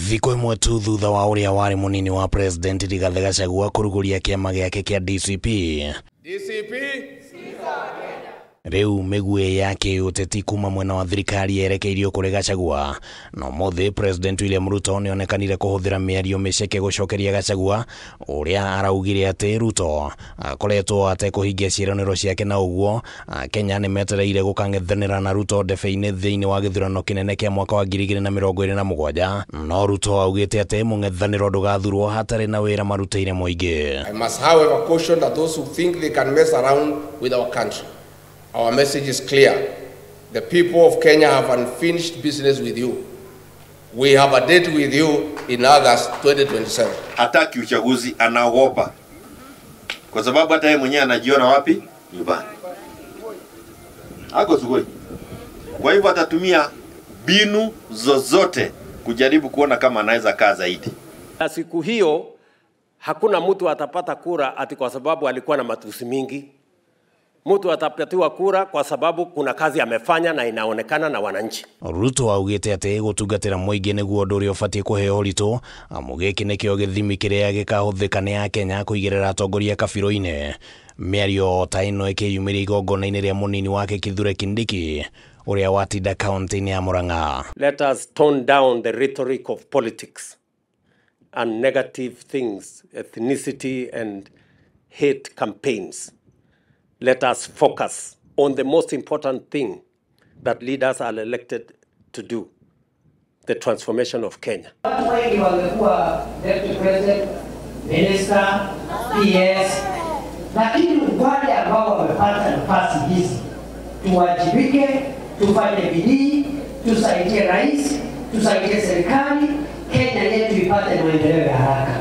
Thikũ ĩmwe tu thutha wa ũrĩa warĩ mũnini wa President Rigathĩ Gachagua kũrugũria kĩama gĩake kĩa DCP. DCP Rĩu mĩguĩ ya kĩũteti kuma mwena wa thirikari yerekeirio kũrĩ Gachagua. Na ũmũthĩ President William Ruto nĩonekanire kũhũthĩra mĩario mĩceke gũcokeria Gachagua ũrĩa araugire atĩ Ruto akoretwo atekũhingia ciĩranĩro ciake na ũguo Kenya nĩmetereire gũkang'ethanĩra na Ruto ndebe-inĩ thĩinĩ wa gĩthurano kĩnene kĩa mwaka wa 2027. No Ruto augĩte atĩ mũng'ethanĩro ndũgathurwo hatarĩ na wĩra marutĩire mũingĩ. I must, however, caution that those who think they can mess around with our country, our message is clear. The people of Kenya have unfinished business with you. We have a date with you in August 2027. Hataki uchaguzi, anaogopa. Kwa sababu hata yeye mwenyewe anajiona wapi? Nyumbani. Ako sugoi. Kwa hivyo atatumia mbinu zozote kujaribu kuona kama anaweza kaa zaidi. Na siku hiyo hakuna mtu atapata kura ati kwa sababu alikuwa na matusi mingi. Mtu atapatiwa kura kwa sababu kuna kazi amefanya na inaonekana na wananchi. Ruto augĩte atĩ gũtungatĩra mũingĩ nĩguo ũndũ ũrĩa ũbatiĩ kũheo ũritũ, amu gĩkĩ nĩkĩo gĩthimi kĩrĩa gĩkahũthĩka nĩ Akenya kũigĩrĩra atongoria kabirũ-inĩ. Mĩario ta ĩno ĩkĩyumĩria igongona-inĩ rĩa mũnini wake Kithure Kindiki ũrĩa watinda kaunti-inĩ ya Murang'a. Let us tone down the rhetoric of politics and negative things, ethnicity and hate campaigns. Let us focus on the most important thing that leaders are elected to do, the transformation of Kenya. Watu wengi wamekuwa deputy president, minister, PS, lakini wale ambao wamepata nafasi hizi, tuwajibike, tufanye bidii, tusaidie rais, tusaidie serikali, Kenya yetu ipate maendeleo ya haraka.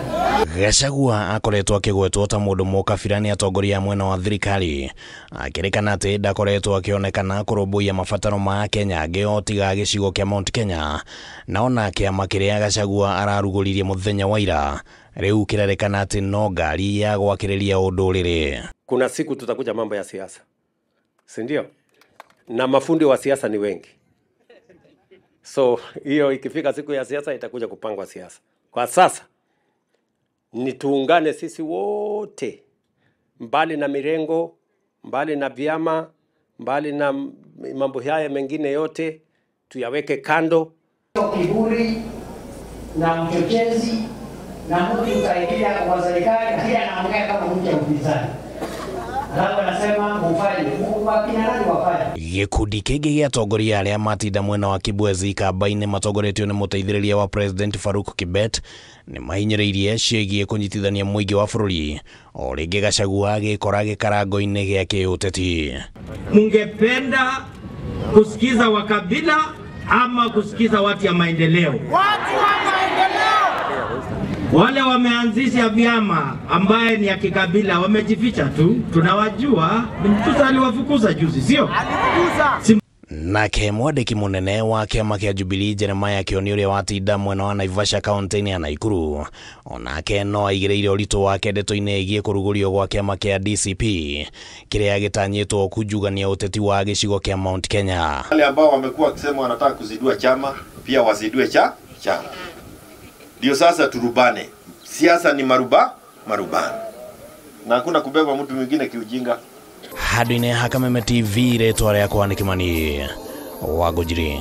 Gachagua akoretwo akĩgwetwo ta mũndũ mũkabira nĩ atongoria a mwena wa thirikari, akĩrĩkana atĩ ndakoretwo akĩonekana kũrũmbũiya mabataro ma Akenya angĩ o tiga gĩcigo kĩa Mount Kenya. Na ona kĩama kĩrĩa Gachagua ararugũririe mũthenya wa ira rĩu kĩrerĩkana atĩ no ngari ya gwakĩrĩria ũndũrĩrĩ. Kuna siku tutakuja mambo ya siasa, si ndio? Na mafundi wa siasa ni wengi, so hiyo ikifika siku ya siasa itakuja kupangwa siasa. Kwa sasa ni tuungane sisi wote, mbali na mirengo, mbali na vyama, mbali na mambo haya mengine yote tuyaweke kando. Kiburi na mchochezi na mtu utaingia kwa serikali lakini anaongea kama mtu wa upinzani. Alafu anasema mufanye, wakina nani wafanye? Gĩkundi kĩngĩ gĩa atongoria arĩa matinda mwena wa Kibwezi Ikamba-inĩ matongoretio nĩ mũteithĩrĩria wa President Farouk Kibet nĩ mahinyĩrĩirie ciĩgiĩ kũnyitithania mũingĩ wa bũrũri o rĩngĩ Gachagua agĩkora gĩkarango-inĩ gĩa kĩũteti. Mungependa kusikiza wakabila ama kusikiza watu ya maendeleo? Watu wa maendeleo. Wale wameanzisha vyama ambaye ni ya kikabila wamejificha tu, tunawajua. Mtusa aliwafukuza juzi, sio? Alifukuza. Nake mwandĩki mũnene wa kĩama kĩa Jubilee Jeremiah Kioni ũrĩa watinda mwena wa Naivasha kaunti-inĩ ya Nakuru onake no aigĩrĩire ũritũ wake ndeto-inĩ ĩgiĩ kũrugũrio gwa kĩama kĩa DCP kĩrĩa gĩtanyĩtwo kunjugania ũteti wa gĩcigo kĩa Mount Kenya. Wale ambao wamekuwa wakisema wanataka kuzidua chama pia wazidue chama. Ndio sasa turubane. Siasa ni marubano. Na hakuna kubeba mtu mwingine kiujinga. Handũ-inĩ ha Kameme TV rĩtwa rĩakwa nĩ Kimani Wangũnjiri.